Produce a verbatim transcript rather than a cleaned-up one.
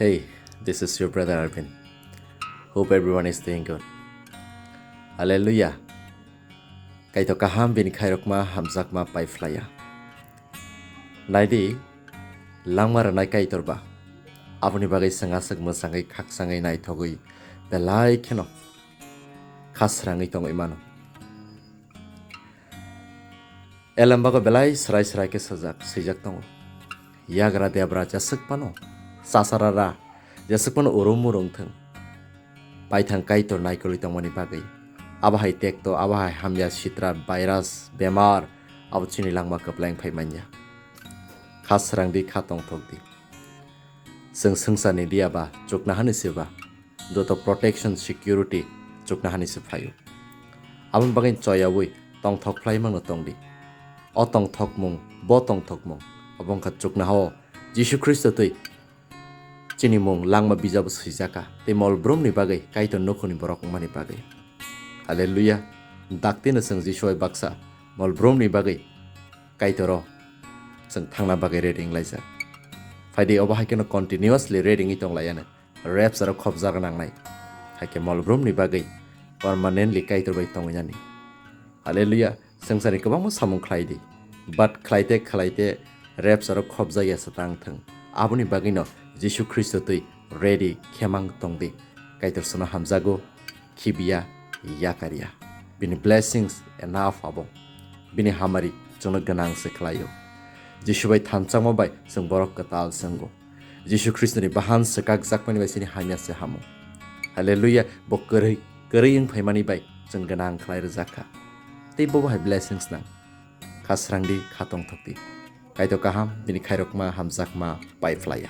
Hey, this is your brother Arvin. Hope everyone is doing good. Hallelujah. Kaitor kaham bini khairokma hamjakma paiphlaiya. Naidi, langma rwnai Kaitor ba. Aboni bagwi chwng aswk mwchangwi khaksangwi naithogwi belai kheno kha srangwi tongwi mano. Elembago belai srai srai khe sajak, swijak tongo. Yagra debra jeswk phano, chasara ra jeswk phano urum murung thwng. Paithang Kaitor naikolwi tongmani bagwi. Abo hai tekto, abo hai hamya sitra, virus, bemar, abo chini langma kwplaing phai manya. Kha srang di, kha tongthok di. Chwng swngcharni diya ba, chukna hani se ba. Joto protection, security chukna hani se phaio. Aboni bagwi choyaui tongthok phlai mangno tong di. O tongthokmung, bo tongthokmung, obo wngkha chukna hao Jisu Khristo twi chini mung langma bijabo swijaka, tei mol brumni bagwi Kaitor nukhungni borok wngmani bagwi. Hallelujah. Daktino chwng Jisu bai baksa mol brumni bagwi Kaitoro chwng thangna bagwi ready wnglaijak. Phaidi obo hai kheno continuously ready wngwi tonglaiyano. Rapture o khobjak nangnai. Hai khe mol brumni bagwi permanently Kaitor bai tongwi nani. Hallelujah. Swngcharni kwbangma samung khlai di. But khlaite khlaite rapture o khobjakya se tang thwng. Aboni bagwino Jisu Khristo twi ready khemang tong di. Kaitor chwngno hamjago, khibiya, yakarya. Bini blessings enough abo. Bini hamari chwngno gwnang se khlaio. Jisu bai thanchangma bai chwng borok kwtal se wngo. Jisu Khristoni bahan swkakjakmani bai chini hamya se hamo. Hallelujah, bo kwrwi, kwrwi wng phaimani bai chwng gwnang khlai rwjak kha. Tei bobo hai blessings nang. Kha srang di, kha tongthok di. Kaitor kaham, bini khairokma, hamjakma, pai phlaiya.